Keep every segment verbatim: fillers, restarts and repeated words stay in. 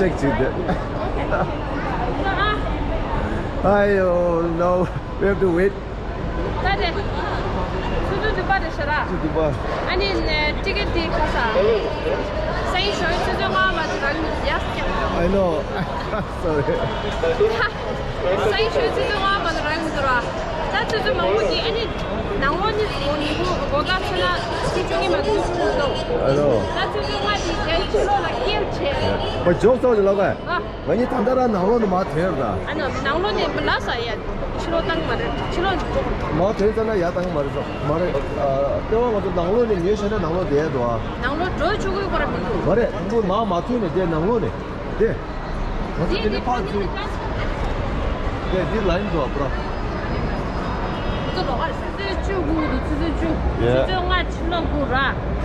Exit. ཨ། ཨ་ཡོ། No, we have to wait. ད་དེ། ཆུ་ཚོད་བདུན་པ་རེད་ཤག་ར། ཆུ་ཚོད་བདུན་པ། ཨ་ནི་ཊི་ཀེ་ཊི་དེ་ཁ་ས། སང་ཉིན་ཞོགས་ཆུ་ཚོད་ལྔ་བར་དུ་རག་གི་མི་འདུག་ཡ། I know. Sorry. སང་ཉིན་ཞོགས་ཆུ་ཚོད་ལྔ་བར་དུ་རག་གི་མི་འདུག་ར། ད་ཆུ་ཚོད་མང་པོ་དེ་ཨ་ནི་ནང་ལོགས་ནི་ཉིན་གུང་དགོང་དག་ཚོད་ན་ཆུ་ཚོད་བཅུ་གཉིས་མ་གཏོགས་ཆུ་ཚོད་མི་འདུག I know. ད་ཆུ་ཚོད་ལྔ་དེ་རྒྱལ་ཕྱི་ལོགས་ལ་སྐྱེལ་བྱས། མ་འཇོག་སོང་ལ་ག་ཨ། ང་གཉིས་ད་ལྟ་རང་ནང་ལོགས་ནས་མར་ཐོན་ར། ཨ་ནི་ནང་ལོགས་ནས་མི་ལ་ས་ཡ། ཕྱི་ལོགས་བཏང་མ་རེད། ཕྱི་ལོགས་ནས་འགྲོ། མར་ཐོན་ཙམ་ན་ཡར་བཏང་མ་རེད་སོ། མ་རེད། ཨ། ལྟེ་བ་ང་ཚོ་ནང་ལོགས་ནས་ཉོས་བྱས་ན་ནང་ལོགས་བསྡད་འདུག་ཨ། ནང་ལོགས་འགྲོ་ཆོག་གི་ཁོ་ར་མི་འདུག་མ་རེད། ཁོ་མར་མ་ཐོན་ནས་བསྡད། ནང་ལོགས་ནས་བསྡད། ང་ཚོ་དེ་ནས་ཕར་ཚུར། བསྡད། འདི་ལ་ཡིན་འདུག་ཨ། པུ་ར། ཚོད་ལོག་ག་རེད། ཆུ་ཚོད་བཅུ་དགུ་འདུག་ཆུ་ཚོད་བཅུ། ཡ། ཆུ་ཚོད་ལྔ་ཕྱི་ལོགས་དགུ་ར།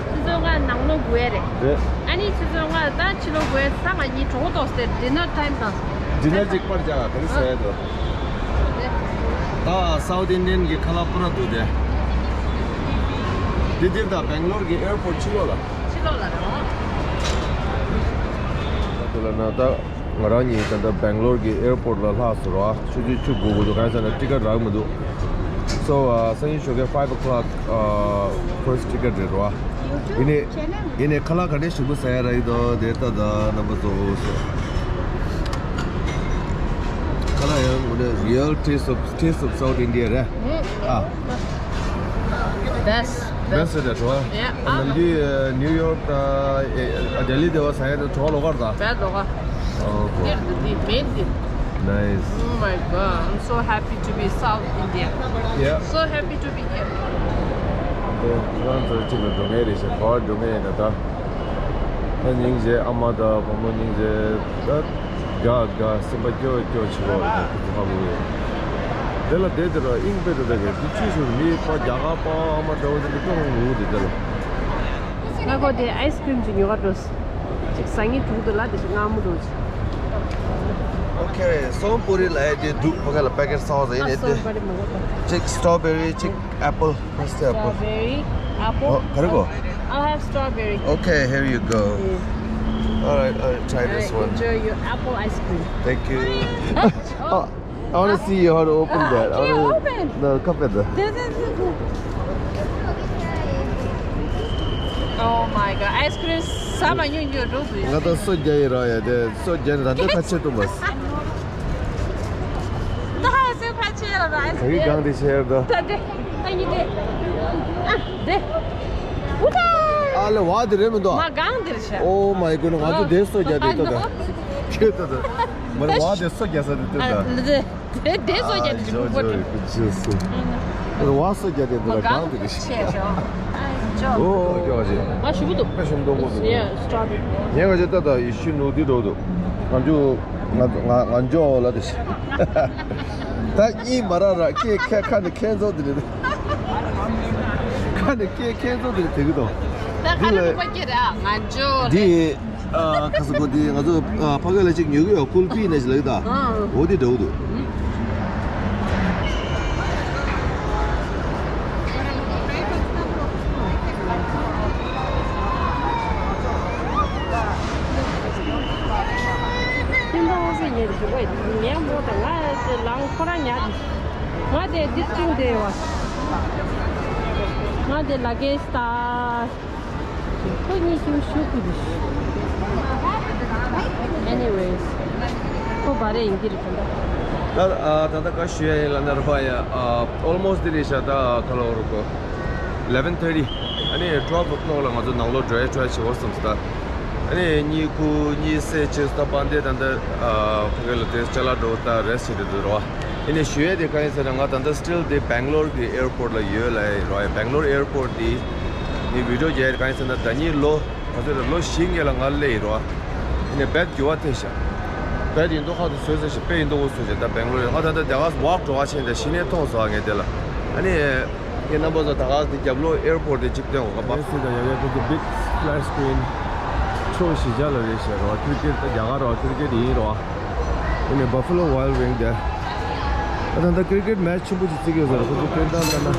ཆུ་ཚོད་ལྔ་ནང་ལོགས་དགུ་ཡ་རེད། རེད། ཨ་ནི་ཆུ་ཚོད་ལྔ་ད་ཕྱི་ལོགས་དགུ་ཡ་ས་ང་གཉིས་གྲོགས་ཏོག་སྟེ་ཌི་ནར་ཊའིམ་དང་། ཌི་ནར་ཅིག་པར་རྒྱག་ག་ག་རེ་ཟ་ཡ་འདུག་རེད། ད་སའུཐ་ཨིན་ཌི་ཡན་གྱི་ཁ་ལག་པུ་ར་འདུག་དེ། འདི་འདིར་ད་སྦེང་ལོར་གྱི་ཨེར་པོར་ཕྱི་ལོགས་ལ། ཕྱི་ལོགས་ལ་རེད་བ། ད་དེ་ལ་ན་ད། ང་རང་གཉིས་ད་ལྟ་སྦེང་ལོར་གྱི་ཨེར་པོར་ལ་ལྷག་སོང་ར། ཆུ་ཚོད་བཅུ་དགུ་དགོས་འདུག་གང་ཡིན་ཟེར་ན་ཊི་ཀེ་ཊི་རག་མི་འདུག So, uh, སང་ཉིན་ཞོགས་ཀས་five o'clock, uh, first ticket རེད་ར། ཡིན་ནའི་ཡིན་ནའི་ཁ་ལག་ག་འདྲས་ཞིམ་པོ་ཟ་ཡ་རག་གི་འདུག་དེ་ལྟ་ད་རྣམ་པ་ཚོ། ཁ་ལག་ཡང་ངོ་ནས་real taste of, taste of South India རེད། ཨ། Best. Best རེད་བྲོ། Yeah. ནམ་རྒྱུན་ནིའུ་ཡོག་དང་ཨ་ལྡི་ལི་དེ་བ་ཟ་ཡ་དེ་བྲོ་ལོག་གར་དང་། བྲོ་ལོག་གར། Oh, འདིར་འདི་འདི་མེད་འདི། Nice. Oh my God, I'm so happy to be South Indian. Yeah. So happy to be here. དེ་ང་ཚོ་གཅིག་ལ་འགྲོ་ངེས་རེད་ཤག་ག་པར་འགྲོ་ངེས་ཡིན་ན་ད། ད་སྙིང་རྗེ། ཨ་མ་དང་བུ་མོ་སྙིང་རྗེ་ད། དགའ་དགའ་སེམས་པ་སྐྱོ་སྐྱོ་བྱེད་ཀྱི་ཡོད་རེད། དེ་ཚོ་ཧ་གོ་གི་ཡོད། དེ་ལ་བསྡད་དེ་ར་ཨིང་པེ་ར་ད་གི་དེ་ཅི་ཞིག་མི་པ་རྒྱ་གར་པ་ཨ་མ་འདྲ་བོ་དེ་འདྲ་སྐྱོ་ཧང་ལུག་དེ་དེ་ལ། ང་གོ་དེ་ཨའི་སི་ཀྲིམ་ཅིག་ཉོ་ག་འགྲོ། ཅིག་ཟ་ངེས་འདུག་དེ་ལ་དེ་ཅིག་མངར་མོ་འདུག་ཅིག Okay, སོན་པུ་རི་ལ་ཡ་དེ་འདུག་ཕ་ག་ལ་པེ་ཀེ་ཊི་ཚ་བ་ཟ་ཡིན་ཨ་ནས་དེ། སོན་པུ་རི་མ་གོ་ད། ཅིག་སི་ཊོ་བེ་རི་ཅིག་ཨེ་པལ། First apple. Strawberry, apple. ཨོ། ག་རེ་གོ། I'll have strawberry. Okay, here you go. Yeah. All right, all right, try this one. Enjoy your apple ice cream. Thank you. Oh, I want to see you how to open that. I wanna open. No, cup it. This is. Oh my God, ice cream. ས་མ་ཉུང་ཉུང་འགྲོ་དགོས། ང་ད་སོ་རྒྱ་ཡི་ར་ཡ་དེ་སོ་རྒྱ་ནི་ད་འདི་ཁ་ཆེ་ཏུ་མ། ད་ཧ་སེ་ཁ་ཆེ་ར་ར། ད་གི་གང་དེ་ཆེ་ར་ད། ད་དེ། ཨ་ནི་དེ། ཨ་དེ། ཨུ་ད། ཨ་ལེ་བ་དེ་རེད་མི་འདུག་མ་གང་དེར་ཤ། Oh my goodness, ང་ཚོ་དེ་སོ་རྒྱ་དེ་ལྟ་ད། ཁྱོད་ལྟ་ད། མ་རེད་བ་དེ་སོ་རྒྱ་ས་དེ་ལྟ་ད། དེ་དེ་སོ་རྒྱ་དེ་ལུག་པོ་དེ། བ་སོ་རྒྱ་དེ་ལ་གང་དེ་རེད་ཤ། ཨོ་ཀྱོ་ཅེ། ཨ་ཞུ་བུ་འདུག་ཨ་ཞུ་འདུག་མོ་འདུག་ཡ་སི་ཊོ་བེ་རི། ངས་ང་ཚོ་ལྟ་ད་ཡེ་ཤུ་ནུ་དེ་འགྲོ་འདུག་ང་ཚོ་ང་ང་ང་ཚོ་ལ་དེ་ཤ། ད་གཉིས་མ་རག་ར་ཁྱེད་ཁ་ཁ་ནས་ཁྱེད་ཚོ་དེ་རེད། ཁ་ནས་ཁྱེད་ཁྱེད་ཚོ་དེ་རེད་དེ་གི་དོ། ད་ཁ་ནས་ལུག་པ་སྐྱེ་ར་ང་ཚོ་དེ། ཨ་ཁ་ས་གོ་དེ་ང་ཚོ་ཨ་ཕ་གི་ལ་ཅིག་ཉོ་གི་ཡོད། ཀུལ་ཕི་ནས་ཅིག་ལ་གི་ད། ཨ་འོ་དེ་འདྲ་བོ་འདུག་ཁྱིམ་པ་འོ་ཟི་ཉེ་རེ་ཞུ་གོ་ངས་མོ་དང་ང་ལང་ཁོ་རང་ཉག་ང་དེ་དིར་ཅིང་དེ་བ་ང་དེ་ལ་གེ་སྟ། ཁོ་གཉིས་ཀྱང་ཤུགས་ཀྱི་རེད། Anyways ཁོ་བ་རེ་ཡིན་གྱི་རེད་ད། ད་ཨ་ད་ལྟ་ག་ཞུ་ཡ་ཡིན་ལབ་ན་རོ་ཡ་ཨ་almost དེ་རེད་ཤག་ད་ག་ལོ་རུ་གོ eleven thirty ཨ་ནི་twelve o'clock ལ་ང་ཚོ་ནང་ལོགས་འགྲོ་ཡ་འགྲོ་ཡ་བྱེད་འོ་བསམ་སོང་ད། ཨ་ནི་གཉིད་ཁུག་གཉིད་སད་བྱས་སོང་ད་བ་འདས་ད་ལྟ་ཨ་ཕ་གི་ལ་དེ་ཅ་ལག་འགྲོ་ད་རེ་སི་ཊི་བྱེད་དུ་འགྲོ་བ། ཨ་ནི་ཞུ་ཡ་དེ་ག་ཡིན་ཟེར་ན་ང་ད་ལྟ་still དེ་སྦེང་ལོར་གི་ཨེར་པོར་ལ་ཡོད་ལབ་ཡ་ཡིན་རོ། ཡ་སྦེང་ལོར་ཨེར་པོར་དེ་ནི་བི་ཌི་ཡོ་རྒྱག་ཡ་དེ་ག་ཡིན་ཟེར་ན་ཟླ་ཉིན་ལོ། ང་ཚོ་ལ་ལོ་བཞི་ལྔ་ལ་ང་སླེབས་ཡིན་རོ། ཨ་ནི་རྦད་འགྱུར་བ་ཐེབས་ཤག་རྦད་ཡིན་མདོག་ཁ་ཐུག་བཟོས་ཟེར་ཞིག་དཔེ་ཡིན་མདོག་བཟོས་ཤག་ད་སྦེང་ལོར་ཡོད་ང་ད་ལྟ་དེ་ག་ཝོག་འགྲོ་བ་ཕྱིན་ད་གཞི་ནས་མཐོང་སོང་ངས་དེ་ལ། ཨ་ནི་ངས་རྣམ་པ་ཚོ་ད་ག་དེ་རྒྱབ་ལོགས་ཨེར་པོར་དེ་གཅིག་སྟོན་འོ་ག་པ། ཡ་སི་ད་ཡ་ཡ་ཁོ་ཚོ་big flat screen ཁྲོ་བཞི་བརྒྱ་ལ་རེད་ཤག་རོ། ཁི་རི་ཀེ་ཊི་ད་རྒྱ་གར་རོ་ཁི་རི་ཀེ་ཊི་ཡིན་རོ། ཨ་ནི་Buffalo Wild Wing དེ། ཨ་ད་ད་ཁི་རི་ཀེ་ཊི་མེ་ཆི་ཆེན་པོ་ཅིག་བརྩི་གི་ཡོད་ས་རེད། ཁོ་ཚོ་སྟོན་སྟངས་ལྟར་ན་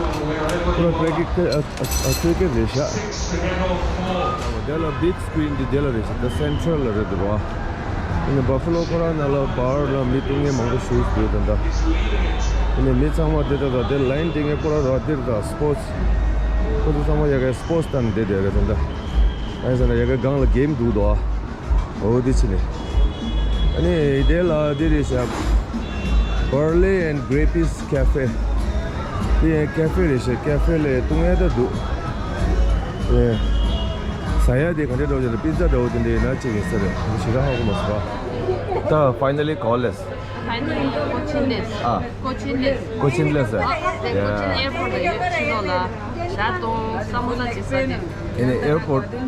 ཁོ་རང་ཁི་རི་ཀེ་ཊི་ཨ་ཨ་ཨ་ཁི་རི་ཀེ་ཊི་རེད་ཤག་དེ་ལ་big screen འདི་དེ་ལ་རེད་ཤག་ད་སེན་ཊྲལ་ལ་རེད་འདུག་རོ། ཨ་ནི་Buffalo ཁོ་རང་ནང་ལ་བར་ལ་མི་འདུག་མཁན་མང་པོ་ཞིག་འདུག་ད་ལྟ། ཨ་ནི་མི་ཚང་མ་དེ་ལྟ་ད་དེ་ལའིན་དེ་ངས་ཁོ་རང་ར་དེར་ད་སི་པོར་ཊི་ཁོ་ཚོ་ཚང་མ་ཡ་གའི་སི་པོར་ཊི་སྟན་དེ་དེ་རེད་ད་ལྟ། ཨ་ནི་ཟེར་ན་ཡ་གའི་སྒང་ལ་གེམ་འདུག་དོ། འོ་དེ་ཕྱིན་ནས། ཨ་ནི་དེ་ལ་དེ་རེད་ཤག Barley and Grapes Cafe། དེ་ཡང་ཀ་ཧྥེ་རེད་ཤག་ཀ་ཧྥེ་ལ་བཏུང་ཡ་ད་འདུག་ཨེ། ཟ་ཡ་དེ་ག་འདྲ་འདྲ་བོ་ཞིག་ལ་པི་ཛ་འདྲ་བོ་དེ་འདྲ་ཡིན་ན་ཅིག་ཡིན་ས་རེད། ཞེ་དྲག་ཧ་གོ་མ་སོང་བ། ད་finally ག་པར་སླེབས། Finally གོ་ཆིན་སླེབས། ཨ། གོ་ཆིན་སླེབས། གོ་ཆིན་སླེབས་ཟེར། ཨ་དེ་གོ་ཆིན་ཨེར་པོར་ཊི་ལ་ཡོད་ཕྱི་ལོགས་ལ། ཞག་དང་ས་མོ་ས་ཅིག་ཟ་དེ། ཨེ་ནས་ཨེར་པོར་ཊི་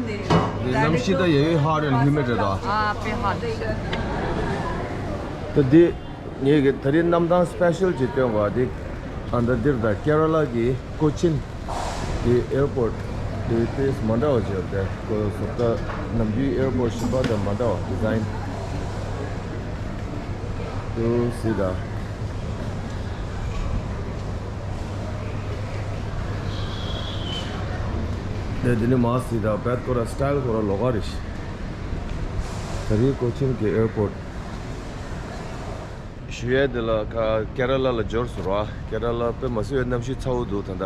གནམ་གཤིས་ད་ཡ་ཡོད་ཧོཊ་ཨེན་ཧིའུ་མིཌ་རེད་དོ། ཨ་དཔེ་ཧོཊ་རེད། ད་འདི་ངེད་ཀྱི་ད་རེས་གནམ་ཐང་སི་པེ་ཤལ་ཅིག་སྟོན་དགོས་འདི། ཨ་ད་འདིར་ད་ཀེ་ར་ལ་གི་གོ་ཆིན་གི་ཨེར་པོར་ཊི་དེ་ཏེས་མ་འདྲ་བ་ཅིག་ཡོད་དེ། ཁོ་སོག་ད་ནམ་རྒྱུན་ཨེར་པོར་ཊི་གཞན་པ་དང་མ་འདྲ་བ་ཌི་ཛའིན། དུ་སི་ད། དེ་དེ་ནི་མ་སི་ད་བེད་ཁོ་ར་སི་ཊལ་ཁོ་ར་ལོགས་ཀ་རེད། ད་རེས་གོ་ཆིན་གི་ཨེར་པོར་ཊི། ཞུ་ཡས་དེ་ལ་ཁ་ཀེ་ར་ལ་ལ་འབྱོར་སོང་ར། ཀེ་ར་ལ་དཔེ་མ་སྲིད་པའི་གནམ་གཤིས་ཚ་བོ་འདུག་ད་ལྟ།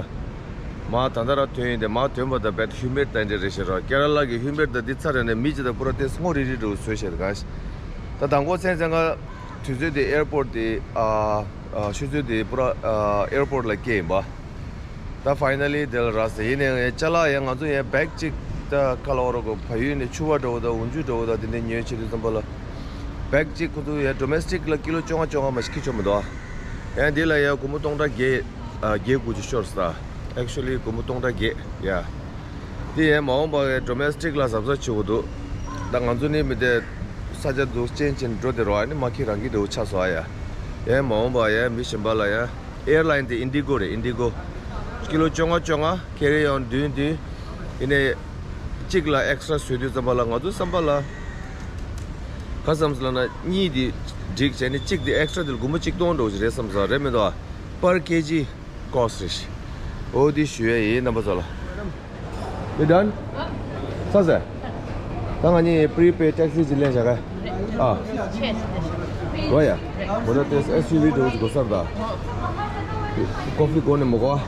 མ་ད་ལྟ་ར་ཐོན་ཡིན་དེ། མ་ཐོན་པ་དང་བེད་ཧིའུ་མིཌ་ད་འདྲ་རེད་ཤག་ར། ཀེ་ར་ལ་གི་ཧིའུ་མིཌ་ད་འདི་ཚ་རེད་ནས་མི་ཅི་ད་པུ་ར་ཏེ་སྔོ་རི་རི་འགྲོ་བཟོས་ཤག་ག། ད་དང་པོ་མཚན་མཚན་ག་དུས་ཚོད་དེ་ཨེར་པོར་ཊི་དེ་ཨ་ཨ་ཆུ་ཚོད་དེ་པུ་ར་ཨ་ཨེར་པོར་ཊི་ལ་སྐྱེལ་ཡིན་པ། ད་ཕའི་ནལ་ལི་དེ་ལ་རག་སོང་། ཡིན་ནའི་ཅ་ལག་ཡང་ང་ཚོ་ཡང་བེག་གཅིག་ད་ཁ་ལོ་རོ་གོ་ཕ་ཡུལ་ནས་ཕྱུ་པ་འདྲ་བོ་དང་འོ་འཇུ་འདྲ་བོ་དང་དེ་འདྲ་ཉོས་བྱེད་དུས་ཙམ་པ་ལ། བེག་གཅིག་ཁོ་ཚོ་ཡང་ཌོ་མེ་སི་ཊིག་ལ་ཀི་ལོ་བཅོ་ལྔ་བཅོ་ལྔ་མ་ཞིག་ཁྱེར་ཆོག་མི་འདུག་ཨ། ཡང་འདི་ལ་ཡང་སྒོར་མོ་སྟོང་ཕྲག་བརྒྱད་ཨ་བརྒྱད་དགུ་བཅུ་ཤོར་སོང་། ཨེག་ཆུ་ལི་སྒོར་མོ་སྟོང་ཕྲག་བརྒྱད་ཡ། དེ་ཡང་མ་འོངས་པ་ཌོ་མེ་སི་ཊིག་ལ་གཟབ་གཟབ་བྱེད་དགོས་འདུག་ད་ང་ཚོ་ནི་མི་དེ་ས་ཆ་འདུག་ཅན་ཅན་འགྲོ་དེ་རོ། ཨ་ནི་མ་ཁི་རང་གི་འདྲ་བོ་ཆགས་སོང་ཨ་ཡ། ཡང་མ་འོངས་པ་ཡང་མི་གཞན་པ་ལ་ཡང་། ཨེར་ལའིན་དེ་ཨིན་ཌི་གོ་རེད། ཨིན་ཌི་གོ་ཀི་ལོ་བཅོ་ལྔ་བཅོ་ལྔ་ཁེ་རི་ཨོན་བདུན་བདུན། ཡིན་ནའི་གཅིག་ལ་ཨེག་སི་ཊྲ་བཟོས་དུས་ཙམ་པ་ལ་ང་ཚོ་བསམ་པ་ལ། ག་བསམ་སོང་ལབ་ན་གཉིས་དེ་འགྲིག་བྱས་ནས་གཅིག་དེ་ཨེག་སི་ཊྲ་དེ་ལ་སྒོར་མོ་གཅིག་སྟོང་འགྲོ་གི་རེད་བསམ་སོང་། རེད་མི་འདུག་ཨ། པར་ཀེ་ཇི་ཀོ་སི་ཊི་རེད། འོ་དེ་ཞུ་ཡ་ཡིན་རྣམ་པ་ཚོ་ལ། You done? ཚར་ཟེར། ད་ང་གཉིས་པི་རི་པེ་ཊེག་སི་ཅིག་ལེན་བྱ་ག། ཨ། འོ་ཡ། འོ་ན་དེ་ཨེས་ཡུ་ཝི་འདྲ་བོ་ཅིག་དགོས་ས་རེད་ད། ཀོ་ཕི་དགོས་ནི་མི་དགོས།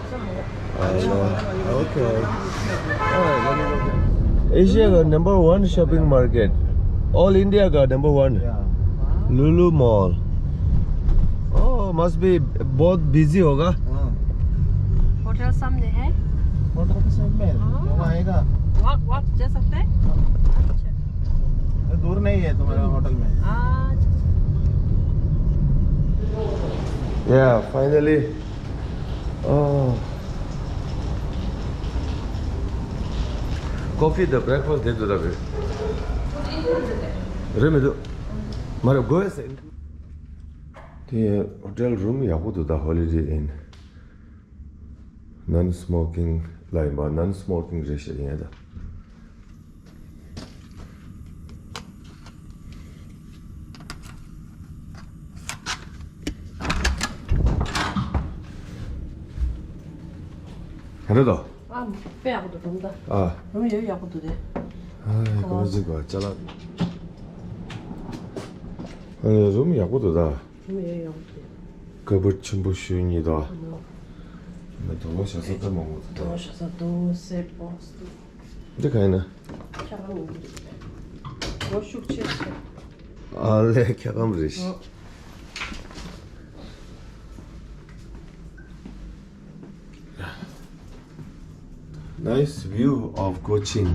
Okay. All right, let me go get. Asia का number one shopping market, all India का number one. Yeah. Lulu mall. Oh, must be बहुत busy होगा। हाँ। होटल सामने है। होटल के सामने है। हाँ। वहाँ आएगा। वॉक, वॉक जा सकते हैं? हाँ। अच्छा। दूर नहीं है तुम्हारा होटल में। अच्छा, अच्छा। Yeah, finally. Oh. Coffee དང་breakfast དེ་འདུག་ད་རེད། རེད་མི་འདུག་མ་རེད་དགོས་ཟེར། དེ་ཧོ་ཊེལ་རུམ་ཡག་པོ་འདུག་ད། Holiday Inn། Non smoking ལ་ཡིན་པ། Non smoking རེད་ཤག་ཡིན་ཡ་ད། ག་འདྲ་འདུག་ཨ། དཔེ་ཡག་པོ་འདུག་རུམ་ད། ཨ། རུམ་ཡོད་ཡག་པོ་འདུག་དེ། ཨ། ཀོ་ཟི་གོ་ཅ་ལག་ཨ། རུམ་ཡག་པོ་འདུག་ད། རུམ་ཡོད་ཡག་པོ་འདུག་ཀ་བར་ཆེན་པོ་ཞུ་གཉིས་དང་། ཨ་ནི་དུག་ལོག་བཞག་ས་ད་མང་པོ་འདུག་ད། དུག་ལོག་བཞག་ས་འདུག་སེ་བོག་སི་འདུག་འདི་ག་ཡིན་ན། ཁྱེད་རང་ངོ་ཤུགས་ཆེ་ཆེ། ཨ་ལས་ཁྱེད་རང་རེད། ཨོ། Nice view of Cochin.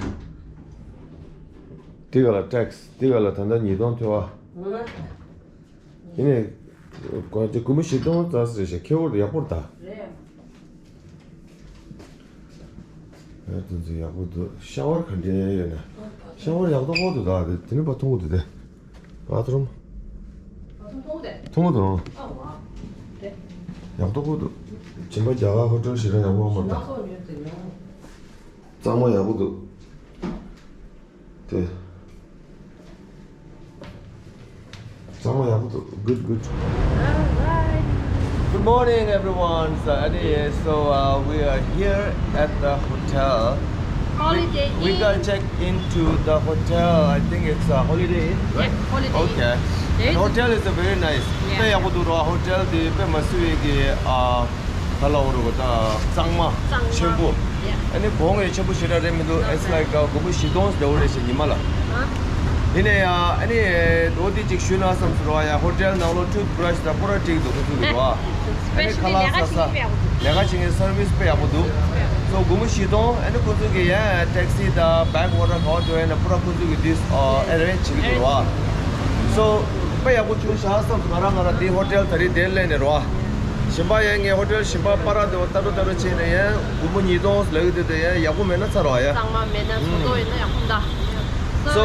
དེ་ག་ལ་ཊེག་སི། དེ་ག་ལ་ད་ལྟ་ཉིས་སྟོང་ཐོལ་བ། ཨ། ཡིན་ནའི། གོ་དེ་སྒོར་མོ་བཞི་སྟོང་ཙམ་རེད་ཤག་ཁེ་བོར་དུ་ཡག་པོ་རེད་ད། རེད། ཨ་དེ་ཚོ་ཡག་པོ་འདུག་ཤ་ཝར་ག་འདྲ་ཡོད་ན། ཤ་ཝར་ཡག་ཏོག་པོ་འདུག་ད། དེ་དེ་ནི་པ་མཐོང་གི་འདུག་དེ། བ་ཐི་རུམ། བ་ཐི་རུམ་མཐོང་གི་འདུག་མཐོང་གི་འདུག་ཨ་ཝ། དེ། ཡག་ཏོག་པོ་འདུག་བྱིས་པ་རྒྱ་གར་ཧོ་ཊེལ་ཞིག་ར་ཡག་པོ་མ་རེད་ད། གཙང་མ་ཡག་པོ་འདུག་དེ། གཙང་མ་ཡག་པོ་འདུག Good, good. Alright. Good morning, everyone. So, anyway, so uh, we are here at the hotel. Holiday Inn. We got check into the hotel. I think it's a Holiday Inn, right? Yeah, Holiday Inn. Okay. There is a hotel is a very nice. Yeah. དཔེ་ཡག་པོ་འདུག་ར། ཧོ་ཊེལ་དེ་དཔེ་མ་སྲིད་པའི་གི་ཨ་ག་ལ་འོ་རུ་གོ་ད་གཙང་མ་གཙང་མ་ཆེན་པོ། Yeah. ཨ་ནི་གོང་གི་ཆེན་པོ་ཞེ་དྲག་རེད་མི་འདུག It's like ཨ་སྒོར་མོ་བཞི་སྟོང་ཟླ་བོ་རེད་ཤག་ཉི་མ་ལ། ཨ། ཡིན་ནའི་ཡང་ཨ་ནི་འོ་དེ་ཅིག་ཞུས་ན་བསམ་སོང་ར། ཡ་ཧོ་ཊེལ་ནང་ལོགས་ཊུཐ་བྷ་རཤ་དང་པུ་ར་འགྲིག་འདུག་ཁོ་ཚོ་གི་ར། ཨ་ནི་ཁ་ལག་ཟ་ས་ལས་ཀ་བྱེད་མཁན་སར་བིས་དཔེ་ཡག་པོ་འདུག་སོ་སྒོར་མོ་བཞི་སྟོང་ཨ་ནི་ཁོ་ཚོ་གི་ཡ་ཊེག་སི་དང་བེག་ཝོ་ཊར་ག་བ་འགྲོ་ཡ་ན་པུ་ར་ཁོ་ཚོ་གི་དེ་ཨ་ཨེ་རེན་ཇི་བྱེད་ཀྱི་འདུག་ར། སོ་དཔེ་ཡག་པོ་བྱུང་ཤག་བསམ་སོང་། ང་རང་ང་རང་དེ་ཧོ་ཊེལ་ད་རེས་དེ་སླེབས་ནས་ར། གཞན་པ་ཡང་ངས་ཧོ་ཊེལ་གཞན་པ་པར་དེ་བ་ལྟ་འགྲོ་ལྟ་འགྲོ་བྱས་ནས་ཡང་སྒོར་མོ་ཉིས་སྟོང་ལབ་ཀྱི་འདུག་དེ་ཡང་ཡག་པོ་མེད་ན་ཚར་བ་ཡ། གཙང་མ་མེད་ན་བཟོ་ལྟོ་ཡིན་ན་ཡག་པོ་འདུག་སོ་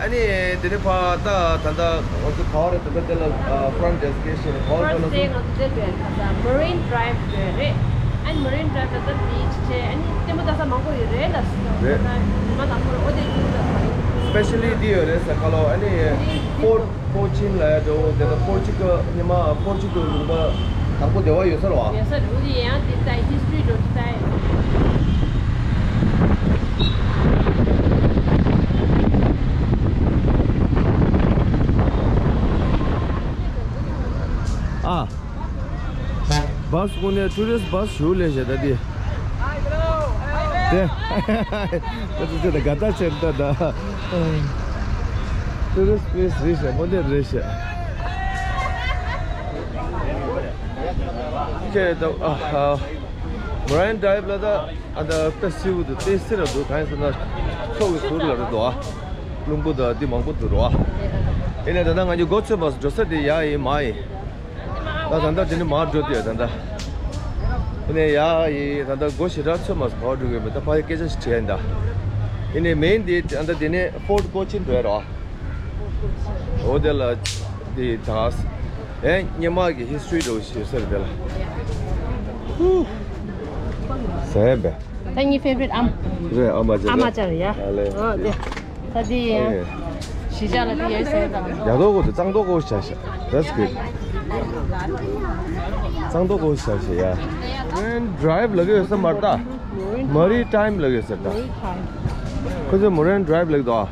ཨ་ནི་དེ་ནས་ཕ་ད་ད་ལྟ་ང་ཚོ་ག་བ་རེད། ད་ལྟ་དེ་ལ་ཕ་རོན་ཊི་ཌེ་སི་ཊི་ནེ་ཤན་ག་བ་རེད། ཕར་སི་ཊི་ང་ཚོ་དེ་ལ་ཡོད་ད་ས་མ་རིན་ཌི་རའེབ་ཡོད་རེད། ཨ་ནི་མ་རིན་ཌི་རའེབ་ལ་ད་བིཆ་བྱས་ཨ་ནི་ལྟད་མོ་ལྟ་ས་མང་པོ་ཡོད་རེད་ལ། རེད། ཉི་མ་དང་པོ་རེད། འོ་དེ་ཡིན་ད་ས་ཡིན། སི་པེ་ཤལ་ལི་དེ་ཡོད་རེད་ས་ཁ་ལོ། ཨ་ནི་ཕོར་ཊི་ཀོ་ཅིན་ལ་ཡ་འགྲོ་དེ་ལ་པོར་ཅུ་གལ་ཉི་མ་པོར་ཅུ་གལ་ལུང་པ་དང་པོ་དེ་བ་ཡོད་ས་རེད་བ། ཡོད་ས་རེད། འོ་དེ་ཡང་དེ་ལྟ་ཧི་སི་ཊོ་རི་འགྲོ་དེ་ལྟ་ཡོད། ཨ། བཱ་སི་ཁོ་ནས་ཊུ་རི་སི་ཊི་བཱ་སི་ཞུ་ལས་བྱེད་ད་དེ། དེ། ད་དེ་དེ་ད་ག་ད་ཆེར་ད་ད། ཊུ་རི་སི་ཊི་པི་ལེ་སི་རེད་ཤག་མོ་ནས་རེད་ཤག་ཁྱེད་ད་ཨ་ཧ། མ་རིན་ཌི་རའེབ་ལ་ད་ཨ་ད་དཔེ་སིལ་བུ་འདུག་དཔེ་སིལ་ར་འདུག་གང་ཡིན་ཟེར་ན་ཚོགས་ཀྱི་ཟུར་ལ་རེད་འདུག་ཨ། རླུང་བུ་ད་འདི་མང་པོ་འདུག་ར་བ། ཡིན་ནའི་ད་ལྟ་ང་ཚོ་མགོ་ཚོས་མ་སོང་། འགྲོ་ས་དེ་ཡ་ཡིན་མ་ཡིན། ད་ད་ལྟ་དེ་ནི་མར་འགྲོ་དུས་ད་ལྟ། དེ་ནས་ཡ་ཡི་ད་ལྟ་སྒོ་ཞེ་དྲག་ཚོད་མ་སོང་། ག་པར་འགྲོ་གི་མེད། ད་ཕ་ཡི་སྐད་ཆ་ཞིག་དྲིས་ཡ་ཡིན་ད། དེ་ནས་མེན་དེ་ད་ལྟ་དེ་ནས་ཕོར་ཊི་ཀོ་ཅིན་འགྲོ་ཡ་རོ། འོ་དེ་ལ་དེ་ད་ཨེ་སྔོན་མ་གི་ཧི་སི་ཊོ་རི་འགྲོ་ཞེས་ཟེར་དེ་ལ། ཧུ། ཟེར་བས། ད་ངའི་ཕེ་ཝ་རི་ཊི་ཨམ། རེད། ཨ་མ་ཅག་ཨ་མ་ཅག་རེད་ཡ། ཨ་ལེ། ཨོ་དེ། ད་དེ་ཡང་། ཨེ། གཞིས་ཆགས་ལ་དེ་ཡོད་ཟེར་དང་། ཡག་ཏོག་གོ་དེ་གཙང་ཏོག་གོ་ཤ་ཤ། That's good. གཙང་ཏོག་གོ་ཤ་ཤ་ཡ། མ་རིན་ཌི་རའེབ་ལབ་ཀྱི་ཡོད་ས་མ་རེད་ད། མ་རིན་ཊའིམ་ལབ་ཀྱི་ཡོད་ས་རེད་ད། ཁོ་ཚོས་མ་རིན་ཌི་རའེབ་ལབ་ཀྱི་འདུག་ཨ།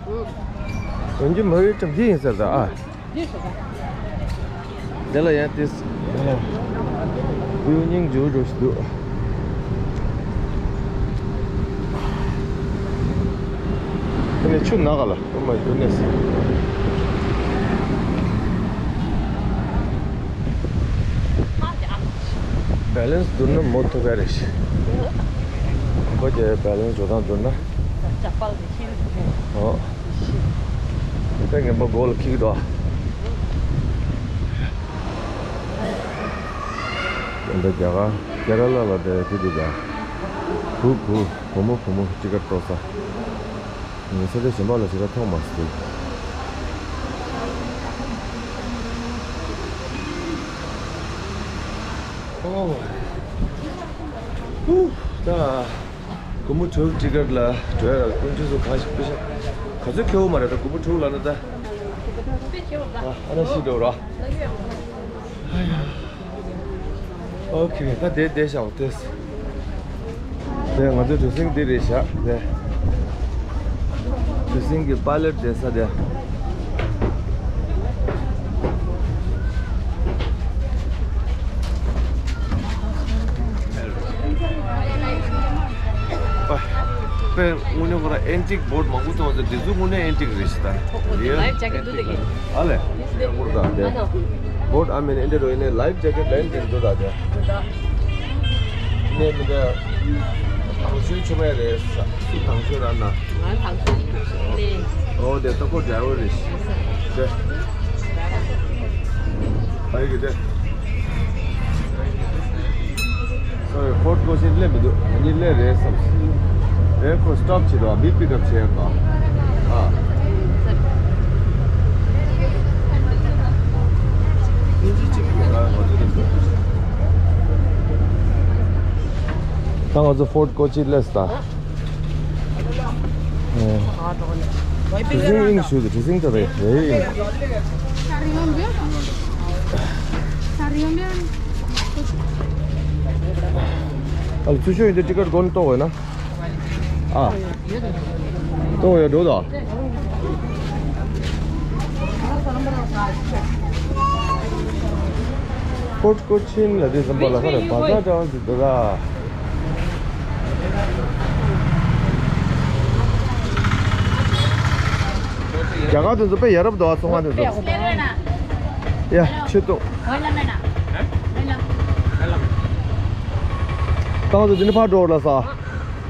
འོན་ཀྱང་མ་རིན་ཊའིམ་འདི་ཡིན་ས་རེད་ད་ཨ། འདི་ལ་ཡང་ཏིས། བུ་སྙིང་རྗེ་པོ་འདྲ་ཞིག་འདུག་དེ་ནས་ཆུ་ནག་ག་ལ། Oh my goodness. བེ་ལེན་སི་བསྡུར་ན་མོ་ཐུག་ག་རེད་ཤག་ཁོ་གི་བེ་ལེན་སི་འགྲོ་སྟངས་བསྡུར་ན། ཨོ། དེ་ངན་པ་མགོ་ལ་འཁྱེར་གྱི་འདུག་ཨ། དེ་འདྲ་རྒྱ་གར་ཀེ་ར་ལ་ལ་དེ་དེ་འདུག་ག་བུ་བུ་བུ་མོ་བུ་མོ་ཊི་ཀེ་ཊི་གཏོར་ས། ངས་ས་ཆ་གཞན་པ་ལ་ཞེ་དྲག་མཐོང་མ་སོང་། ཨོ། ཧུ། ད། སྒོར་མོ་དྲུག་ཊི་ཀེ་ཊི་ལ་འགྲོ་ཡ་ལ་ཀུན་སྤྱོད་སུ་གང་ཞིག་པེ་ཤ་ག་ཚོད་ཁེ་པོ་མ་རེད། ད་སྒོར་མོ་དྲུག་ལབ་ན་ད། ཨ་ན་ཤི་འགྲོ་ར། ཨ་ཡ། ཨོ་ཁེ། ད་དེ་བསྡད་བཞག་ཏེས། དེ་ང་ཚོའི་གྲུ་གཟིངས་འདི་རེད་བཞག་དེ། གྲུ་གཟིངས་ཀྱི་པའི་ལེཊ་བསྡད་ས་དེ། དཔེ་དངོས་གནས་ཁོ་རང་ཨེན་ཊིག་བོ་ཊི་མང་པོ་མཐོང་ཟེར། འདི་ཚོ་དངོས་གནས་ཨེན་ཊིག་རེད་ཤག་ད། ལའིཕ་ཇེ་ཀེཊ་འདུག་ད་གི། ཨ་ལེ། ཨེ་ཀོར་ད་དེ། བོ་ཊི་ཨ་མེན་ཨེན་ཊིག་རོ་ཡིན་ནའི་ལའིཕ་ཇེ་ཀེཊ་ལ་ཡིན་དེ་འདུག་ད་དེ། ནས་མི་འདྲ། དང་ཤོས་ཆོ་མེད་རེད། སུ་དང་ཤོས་ར་ན། ང་དང་ཤོས་ལེ། ཨོ་དེ་ལྟ་སྐོར་ཌ་རའི་ཝར་རེད་ཤག་དེ། ཨ་ཡི་གི་དེ། སོ་རི། ཕོར་ཊི་ཀོ་ཅིན་སླེབས་མི་འདུག་ང་གཉིས་སླེབས་རེད་བསམ། རེད། ཁོ་སི་ཊོབ་བྱེད་དོ། མི་པིག་ཨབ་བྱེད་དོ། ཨ། ཨ་ང་ཚོ་དེ་འདུག་ད་ང་ཚོ་ཕོར་ཊི་ཀོ་ཅིན་སླེབས་ད། གྲུ་གཟིངས་ཨིན་ཞུ་དེ། གྲུ་གཟིངས་ད་རེད་རེད། ཨ་ལ་ཚུར་ཤོག་ཡིན་དེ་ཊི་ཀེཊ་སྒོ་ནས་གཏོང་དགོས་ན། ཨ། ཏོ་ཡ་འགྲོ་ད། ཀོ་ཀོ་ཆིན་ལ་དེ་ཙམ་པ་ལ་ཁ་ལ་བ་ཟ་འདྲ་བ་ཟིག་འདུག་ག། རྒྱ་གར་དེ་ཚོ་དཔེ་ཡ་རབས་འདུག་ཨ། ཚོང་ཁང་དེ་ཚོ། ཡ་ཆེ་ཏོ། ཏང་དུ་དེ་ནི་ཕར་འགྲོ་ལ་ས།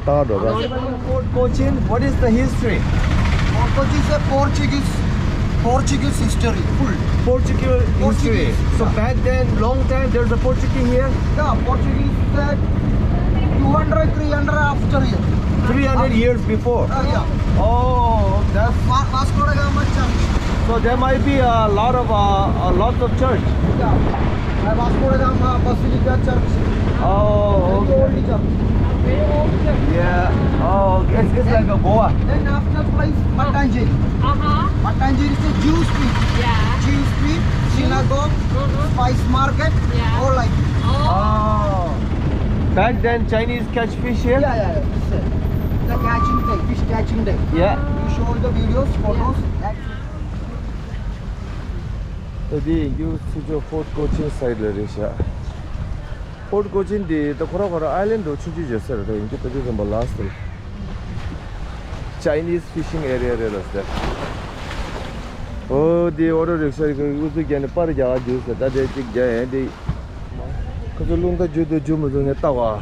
ཏང་འགྲོ་ལ། Fort Cochin, what is the history? Fort Cochin is a Portuguese, Portuguese history, full. Portuguese history. Portuguese. So back then, long time, there's a Portuguese here? Yeah, Portuguese said two hundred, three hundred after here. Three hundred years before? Uh, yeah. Oh, that's Va-, Vasco da Gama church. So there might be a lot of, uh, uh, lots of church. Yeah. Uh, Vasco da Gama Basilica Church. Oh, very okay. Old church. Very old church. Yeah. Oh, okay. It's, it's like a Goa. Then after place, Patanjali. Uh-huh. Patanjali is a Jew street. Yeah. Jew street, synagogue, uh-huh, spice market, yeah, all like this. Oh. Oh. Back then, Chinese catch fish here? Yeah, yeah, yeah. It's, uh, the catching day, fish catching day. Yeah. You show the videos, photos. Yeah. That's ད་འདི་ཡིན་རྒྱུ་ཚུར་ཕྱོགས་ཕོར་ཊི་ཀོ་ཆིན་སའིཌ་ལ་རེད་ཤག། ཕོར་ཊི་ཀོ་ཆིན་འདི་ད་ཁོ་རང་ཁོ་རང་ཨའི་ལན་ཌི་འདྲ་ཆུང་ཆུང་བརྗོད་ས་རེད། ད་ཡིན་རྒྱུ་ད་དེ་ཙམ་པ་ལ་སི་ཊི་ལ། Chinese fishing area རེད་ལ་ཟེར། ཨོ་འདི་ཨོ་ཊོ་རིག་ཤ་གི་ཨུ་ཚུགས་བརྒྱབ་ནས་པར་རྒྱག་རྒྱུ་ཟེར། ད་དེ་གཅིག་རྒྱག་ཡན་འདི། ཁོ་ཚོ་རླུང་རྟ་རྒྱུག་འདུག་རྒྱུག་མི་འདུག་ངས་བལྟ་བ།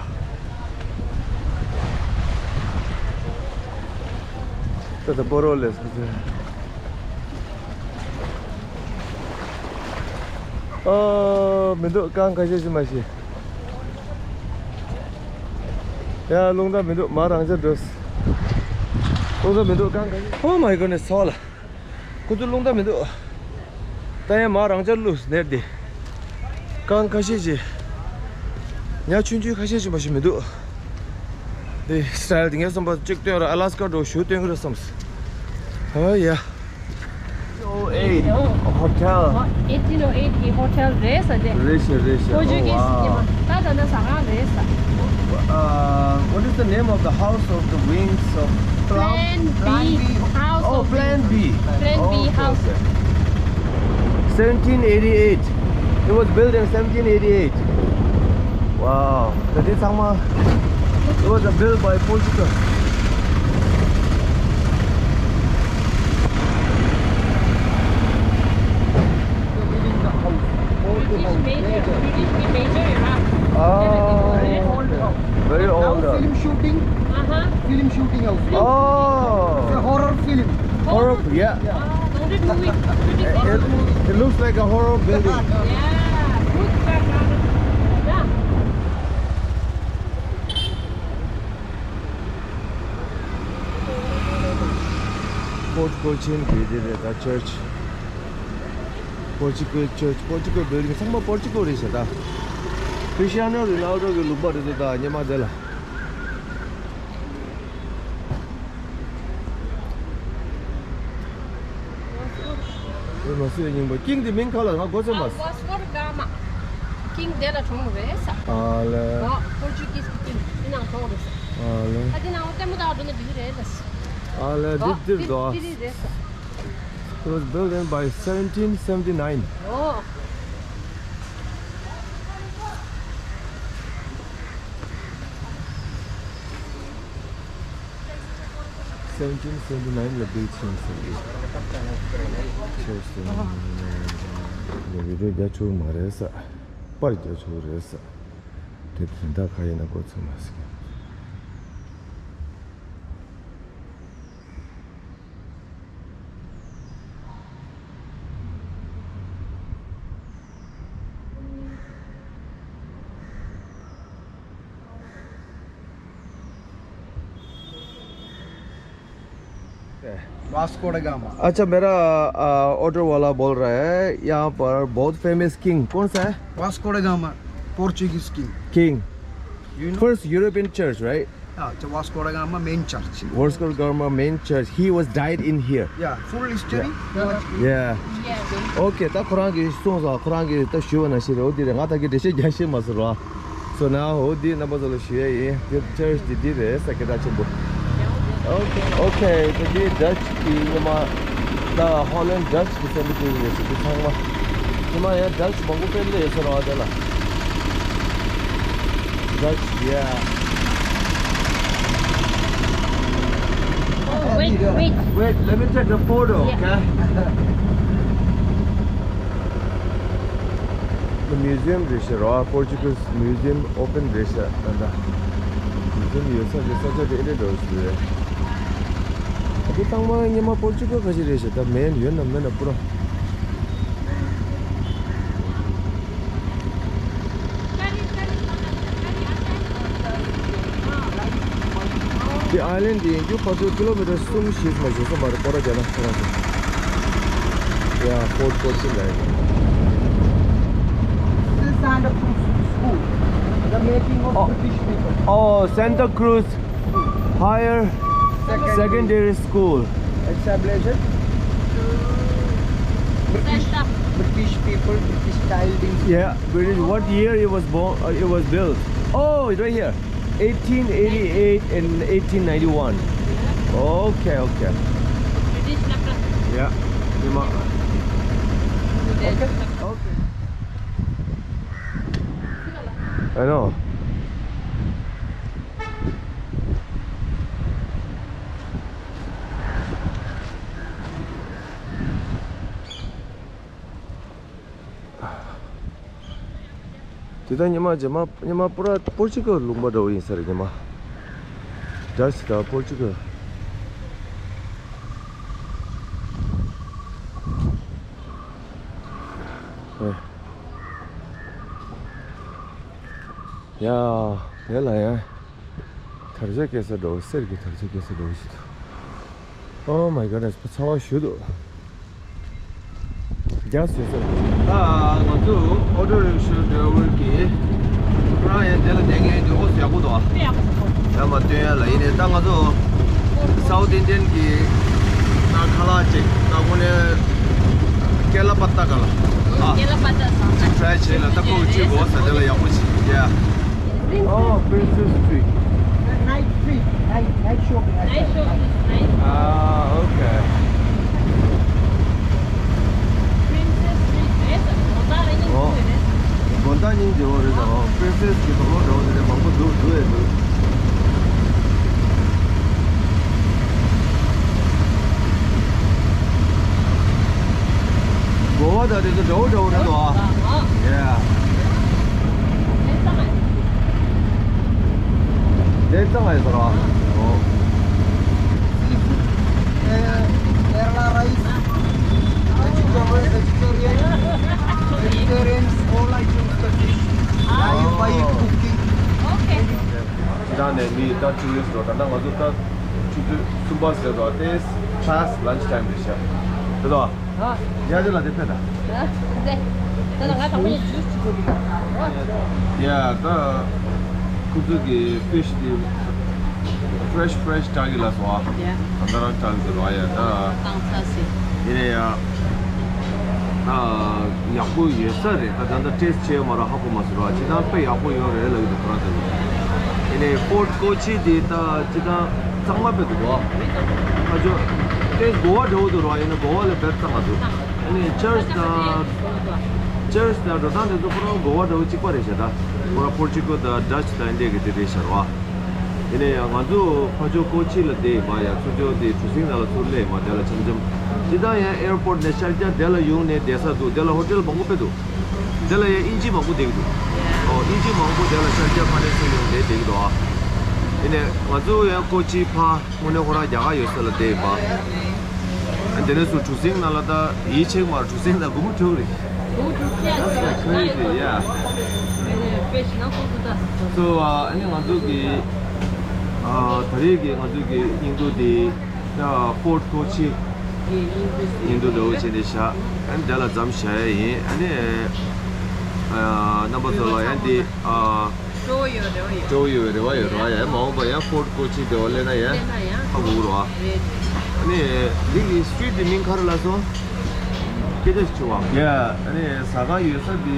ད་ད་སྤོ་རོགས་ལས་ཁོ་ཚོས། ཨ། མི་འདུག་རྐང་ཁ་ཤས་ཤིག་མ་ཤེས། ཡ་རླུང་རྟ་མི་འདུག་མ་རང་ཅག་འགྲོ། རླུང་རྟ་མི་འདུག་རྐང་ཁ་ཤས། Oh my goodness, ཚ་བ་ལ། ཁོ་ཚོ་རླུང་རྟ་མི་འདུག་ད་ཡང་མ་རང་ཅག་བླུགས་ནས་དེ། རྐང་ཁ་ཤས་ཤིག་ཉ་ཆུང་ཆུང་ཁ་ཤས་ཤིག་མ་ཤེས་མི་འདུག་དེ་སི་ཊའིལ་དེ་ངས་བསམ་པ་གཅིག་སྟོན་ར། ཨ་ལ་སི་ཀ་འགྲོ་ཞུ་སྟོན་གི་ར་བསམས། ཨ་ཡ། Oh eight hotel. Eighteen oh eight གི་ཧོ་ཊེལ་རེད་ས་དེ། རེད་ཤག་རེད་ཤག་པོར་ཅུ་གིས་ཀྱི་མ། ད་ད་ད་ཟ་ཁང་རེད་ས། Uh, what is the name of the house of the wings of Plan B. House of Wings. Oh, Plan B. Plan B house. Okay. Seventeen eighty-eight. It was built in seventeen eighty-eight. Wow. ད་དེ་ཚང་མ། It was built by Portugal. British major, British major era. Oh. Very old. Now film shooting. Uh-huh. Film shooting house. Oh. It's a horror film. Horror, yeah. Ah, haunted movie. British horror movie. It, it looks like a horror building. Yeah, good background. Yeah. Fort Cochin གི་དེ་རེད་ད། Church. Portugal church, Portugal building ཚང་མ་པོར་ཅུ་གལ་རེད་ཤག་ད། Cristiano Ronaldo གི་ལུང་པ་རེད་འདུག་ད་ཉི་མ་དེ་ལ། རེད་མ་སུའི་རྙིང་པ། ཀིང་དེ་མིང་ག་ལ། ང་མགོ་ཚོས་མ་སོང་། ཝཱ་སྐོ་ཌ་གྷ་མ། ཀིང་དེ་ལ་གྲོངས་རེད་ས། ཨ་ལེ། ཨོ། པོར་ཅུ་གིས་ཀིང་དེ་ནང་གྲོངས་རེད་ས། ཨ་ལེ། ད་དེ་ནང་ལྟད་མོ་ལྟ་བ་འགྲོ་ན་འགྲིག་གི་རེད་ལ་ས། ཨ་ལེ། འདི་འདིར་འདུག་ཨ། དེ་རེད་ས། It was built in by seventeen seventy-nine. Oh. Seventeen seventy-nine ལ་build བྱས་ཟེར་གི། Church དེ་ནི་video རྒྱག་ཆོག་མ་རེད་ས། པར་རྒྱག་ཆོག་རེད་ས། དེ་དོན་དག་ག་ཡིན་ན་མགོ་ཚོས་མ་སོང་། Vasco da Gama. अच्छा, मेरा, आ, ऑटो वाला बोल रहा है, यहाँ पर बहुत famous king कौन सा है? Vasco da Gama, Portuguese king. King. You know? First European church, right? Ah, it's a Vasco da Gama main church. Vasco da Gama main church. He was died in here. Yeah, full history. Yeah. You watch it. Yeah. Yeah. Okay, ད་ཁོ་རང་གིས་གསུངས་སོང་། ཁོ་རང་གིས་ད་ཞུས་པ་ནང་བཞིན་རེད། འོ་འདི་རེད། ང་ད་གིན་འགྲེལ་བཤད་རྒྱག་ཤེས་མ་སོང་ར། So now འོ་འདི་རྣམ་པ་ཚོ་ལ་ཞུ་ཡ་ཡིན། འདི་church འདི་འདི་རེད་ས། སྐད་གྲགས་ཆེན་པོ། Okay, okay, ད་འདི་Dutch གི་ཉི་མ་ད་Holland Dutch གི་cemetery རེད་ཟེར། འདི་ཚང་མ་ཉི་མ་ཡང་Dutch མང་པོ་དཔེ་སླེབས་ཡོད་ས་རེད་བ། དེ་ལ་Dutch, yeah. Wait, wait. Wait, let me take a photo, okay? The museum རེད་ཤག་ར། Portuguese museum open རེད་ཤག་ད་ལྟ། Museum ཡོད་ས་རེད། ས་ཆ་དེ་ཨེ་འདྲ་འདྲ་བོ་ཞིག་རེད། འདི་ཚང་མ་སྔོན་མ་Portugal ག་ཅིག་རེད་ཤག་ད་མེད་ཡོད་ན་མེད་ན་པུ་ར། འདི་island འདི་ཡིན་རྒྱུ་ཕར་ཚུར་ཀི་ལོ་མི་ཊར་གསུམ་བཞི་ཙམ་ཞིག་སོང་བ་རེད། སྐོར་ར་རྒྱག་ན་ཁོ་རང་ཚོ། Yeah, Fort Kochi ལ་ཡིན། This is Santa Cruz School, the making of Oh. British people. Oh, Santa Cruz Higher Secondary. Secondary School. Established British, British people, British child in Yeah, British. What year it was born? Uh, it was built. Oh, it's right here. eighteen eighty-eight and eighteen ninety-one. Okay, okay. British laptop. Yeah. ཉི་མ། Okay. Okay. I know. དེ་ལྟར་ཉི་མ་རྗེས་མ་ཉི་མ་པོ་ར་པོར་ཅི་ཀལ་ལུང་པ་འདྲ་བོ་ཡིན་ས་རེད། ཉི་མ་ཌ་ཅི་དང་པོར་ཅི་ཀལ། ཨེ། ཡ། དེ་ལ་ཡ། དར་ཆ་སྐྱེ་ས་འདྲ་བོ། གསེར་གྱི་དར་ཆ་སྐྱེ་ས་འདྲ་བོ་ཞིག་འདུག Oh my goodness, ཚ་བ་ཞུ་འདུག་རྒྱ་སེ་སེ། ད་ང་ཚོ་ཨོ་ཊོ་རིག་ཤོ་ཌ་རའི་ཝར་གྱིས་ཁོ་རང་ཡང་དེ་ལ་བསྡད་མཁན་དེ་ཨོ་ཡག་པོ་འདུག་དཔེ་ཡག་པོ་འདུག་ཡར་མར་སྟོན་ཡ་ལ། ཡིན་ནའི་ད་ང་ཚོ་སའུཐ་ཨིན་ཌི་ཡན་གྱི་ད་ཁ་ལག་ཅིག་ད་དངོས་གནས་ཀེ་ལ་པ་ཏ་ག་ལ། ཨ། ཀེ་ལ་པ་ཏ་ཟ། ཅིག་ཊ་རའི་བྱས་ལ་ད་ཁོ་གཅིག་གོ་ས་དེ་ལ་ཡག་པོ་ཞིག་ཡ། Oh, Princess Street. Night street, night, night shopping, night shopping. Ah, okay. Princess Street རེད་ཟེར། དགོང་དག་ལ་སྙིང་རྗེ་པོ་རེད་ཟེར། ཨོ། པི་རིན་སེ་སི་གི་དོག་ལོ་འདྲ་བོ་དེ་འདྲ་མང་པོ་འདུག་འདུག་ཨེ་འདུག་གོ་བ་དང་དེ་ཚོ་འདྲ་བོ་འདྲ་བོ་རེད་དོ། ཨ། ཡ། དེ་གཙང་ཡོད་ཟེར་བ། ཨོ། Seafood, uh, Kerala rice, vegetable, vegetarian, vegetarians, all items, the fish. Are you buying, cooking? ད་ནས་མི་ད་ཊུ་རི་སི་ཊི་འགྲོ། ད་ལྟ་ང་ཚོ་ད་ཆུ་ཚོད་གསུམ་པ་ཟེར་དོ། དེ་past lunch time རེད་ཤག་རེད་དོ། ཨ། ཡ་ཅི་ལ་དེ་ཕེབས་ན། ཡ་ད་ཁོ་ཚོ་གི་ཕི་ཤི་དེ་fresh fresh་བཀྲ་གི་ལ་སོ། ཨ། ད་ད་རང་བཀྲ་གི་ཟེར་བ། ཡ་ད་ཡིན་ནའི་ཡ། ཨ། ཡག་པོ་ཡོད་ས་རེད། ད་ད་ལྟ་ཊེ་སི་ཊི་བྱས་ཡོད་མ་རེད། ཧ་གོ་མ་སོང་ར། ཅི་ད་དཔེ་ཡག་པོ་ཡོད་རེད་ལབ་ཀྱི་འདུག་ཁོ་རང་ཚོ་གིས། ཨ་ནི་ཕོར་ཊི་ཀོ་ཅི་དེ་ད་ཅི་ད་གཙང་མ་དཔེ་འདུག་གོ། ཨ་ཅོ། ཊེ་སི་ཊི་གོ་བ་འདྲ་བོ་འདུག་ར། ཡིན་ན་གོ་བ་ལས་བེ་ཊར་གཙང་མ་འདུག་ཨ་ནི་ཅར་ཆི་དང་ཅར་ཆི་དང་འགྲོ་སྟངས་དེ་ཚོ་ཁོ་རང་གོ་བ་འདྲ་བོ་གཅིག་པ་རེད་ཤག་ད་ཁོ་རང་ཕོར་ཊི་ཀོ་དང་ཌ་ཅི་དང་འདི་གི་དེ་རེད་ཤག་ར། ཡིན་ན་ཡང་ང་ཚོ་ཕར་ཕྱོགས་ཀོ་ཅི་ལ་བསྡད་ཡིན་པ། ཡ་ཚུར་ཕྱོགས་དེ་གྲུ་གཟིངས་ནང་ལ་ཚུར་སླེབས་ཡིན་པ། དེ་ལ་འཆམ་འཆམ། ཇི་ལྟར་ཡང་ཨེར་པོར་ཊི་ནས་ཤར་རྒྱག་དེ་ལ་ཡོང་ནས་བསྡད་ས་འདུག་དེ་ལ་ཧོ་ཊེལ་མང་པོ་དཔེ་འདུག་དེ་ལ་ཡང་དབྱིན་ཇི་མང་པོ་བསྡད་ཀྱི་འདུག་ཨོ། དབྱིན་ཇི་མང་པོ་དེ་ལ་ཤར་རྒྱག་ཕར་ནས་ཚུར་ཡོང་བསྡད་བསྡད་ཀྱི་འདུག་ཨ། ཡིན་ནའི་ང་ཚོ་ཡང་ཀོ་ཅི་ཕར་དངོས་གནས་ཁོ་རང་རྒྱ་གར་ཡོད་ས་ལ་བསྡད་ཡིན་པ། ཨ། དེ་ནས་ཚུར་གྲུ་གཟིངས་ནང་ལ་ད་ཡིད་ཆེས་མར་གྲུ་གཟིངས་ནང་སྒོར་མོ་འཁྱོག་རེད། Crazy, yeah. So, uh, ཨ་ནི་ང་ཚོ་གི་ཨ་ད་རེས་ཀྱི་ང་ཚོ་གི་སྙིང་སྡུག་འདི་ད་ཕོར་ཊི་ཀོ་ཅི་སྙིང་སྡུག་འདྲ་བོ་བྱས་ནས་བཞག་ཨ་ནི་དེ་ལ་མཚམས་བཞག་ཡ་ཡིན། ཨ་ནི་ཨ་རྣམ་པ་ཚོ་ལ་ཡང་འདི་ཨ་སྤྲོ་བོ་ཡོད་རེ་བ་ཡོད། སྤྲོ་བོ་ཡོད་རེ་བ་ཡོད་རེད་བ། ཡ་མ་འོངས་པ་ཡང་ཕོར་ཊི་ཀོ་ཅི་དེ་བ་སླེབས་ན་ཡང་སླེབས་ན་ཡང་ཧ་གོ་གི་རེད་བ། རེད། ཨ་ནི་འདི་གི་སི་ཊི་རི་ཊི་འདི་མིང་ག་རེ་ལབ་སོང་། སྐད་ཆ་ཞིག་བྱུང་བ། ཡ། ཨ་ནི་ཟ་ཁང་ཡོད་ས་འདི་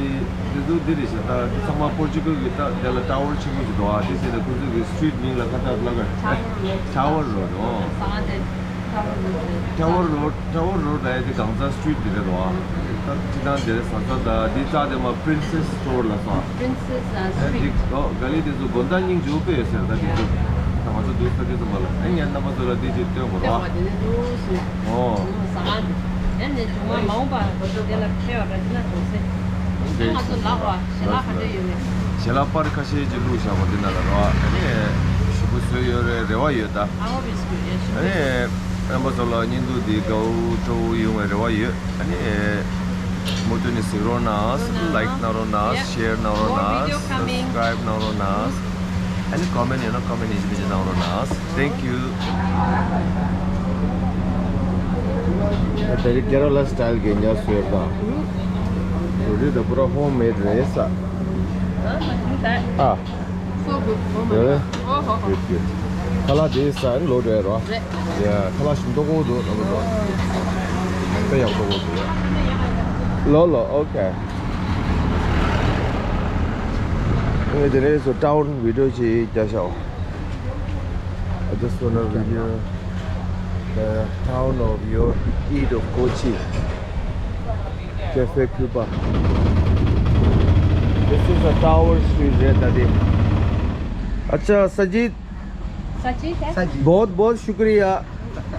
འདི་ཚོ་འདི་རེད་ཤག་ད་འདི་ཚང་མ་པོར་ཅུ་གལ་གྱི་ད་དེ་ལ་ཊ་ཝར་ཆེན་པོ་ཞིག་འདུག་ཨ། འདི་ཟེར་ནས་ཁོ་ཚོ་གི་སི་ཊི་རིཊ་མིང་ལ་ཁ་ཐག་ལ་ག་ཊ་ཝར་རོ་ཌི་ཨོ། ཊ་ཝར་རོ་ཌི། ཊ་ཝར་རོ་ཌི། ཊ་ཝར་རོ་ཌི་ལ་ཡ་དེ་གང་ཚང་སི་ཊི་རིཊ་དེ་རེད་རོ་ཨ། ད་ཅི་ད་འདི་རེད་ཟ་ས་ད་འདི་རྩ་དེ་མ་པི་རིན་སེ་སི་སི་ཊོར་ལ་སོང་ཨ། པི་རིན་སེ་སི་ཨ་སི་ཊི་རིཊ། འགྲིག་ཨོ། ག་ལེ་དེ་ཚོ་དགོང་དག་སྙིང་རྗེ་པོ་དཔེ་ཡོད་ཟེར་ད་དེ་ཚོ་ད་ང་ཚོ་འདུག་ས་དེ་ཚོ་མ་ལ་ཨ་ངས་རྣམ་པ་ཚོ་ལ་དེ་ཅིག་སྟོན་དགོས་རོ་ཨ། ཨོ། ཟ་ཁང་དེ་ནས་ཅུང་མ་འོངས་པ་ང་ཚོ་དེ་ལ་ཕེབས་པ་ར་ཅི་ན་གོང་སེ། ཨ་ང་ཚོ་ལག་པ་ཞལ་ལག་ག་འདྲ་ཡོད་མེད། ཞལ་ལག་པར་ཁ་ཤས་ཅིག་བླུགས་བཞག་པ་འདི་ན་ལ་རོ་ཨ་ནི་ཞུ་བུ་བཟོས་ཡོད་རེད་རེ་བ་ཡོད་ད། ཨ་ནི་རྣམ་པ་ཚོ་ལ་བརྙན་ཐུང་འདི་དགའ་བོ་སྤྲོ་བོ་ཡོང་བའི་རེ་བ་ཡོད། ཨ་ནི་མུ་མཐུད་ནས་གཟིགས་རོགས་གནང་། ལའིཀ་གནང་རོགས་གནང་། ཤེར་གནང་རོགས་གནང་། སབ་སི་ཀ་རའིབ་གནང་རོགས་གནང་། ཨ་ནི་ཀོ་མེན་ཡོད་ན་ཀོ་མེན་ཡིན་གཅིག་མིན་གཅིག་གནང་རོགས་གནང་། Thank you. ད་རེས་ཀེ་ར་ལ་སི་ཊལ་གྱི་ཉལ་སོས་དང་། རེད་ད་པུ་ར་ཧོམ་མེད་རེད་ས། ཨ། So good. Oh my རེད། God. Oh, ho, ho. Good, good. ཁ་ལག་དེ་ས་ནི་ལོ་འགྲོ་ཡ་རོ། རེད། ཡ་ཁ་ལག་ཞིམ་མདོག་པོ་འདུག་ལ་མི་འདུག་དཔེ་ཡག་པོ་འདུག་ལོ་ལོ། Okay. ངས་དེ་ནས་སུ་ཊའུན་བི་ཌི་ཡོ་ཅིག་རྒྱག་ཤག I just wanna video the town of your eat of Kochi. Cafe Cuba. This is a tower street. अच्छा सजीद, सजीद है? सजीद। बहुत बहुत शुक्रिया।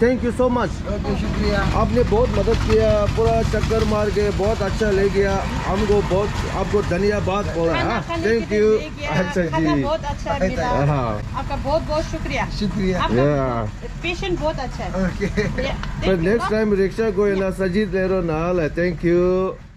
Thank you so much. Okay, शुक्रिया। आपने बहुत मदद किया, पूरा चक्कर मार के बहुत अच्छा ले गया हमको। बहुत आपको धन्यवाद बोला है। खाना खाने के लिए ले गया। Thank you. अच्छा जी। खाना बहुत अच्छा मिला। हाँ। आपका बहुत बहुत शुक्रिया। शुक्रिया। आपका पेशेंट बहुत अच्छा है। ओके। या, thank you। Next time rickshaw को है ना सजीद ले रो ना। Thank you.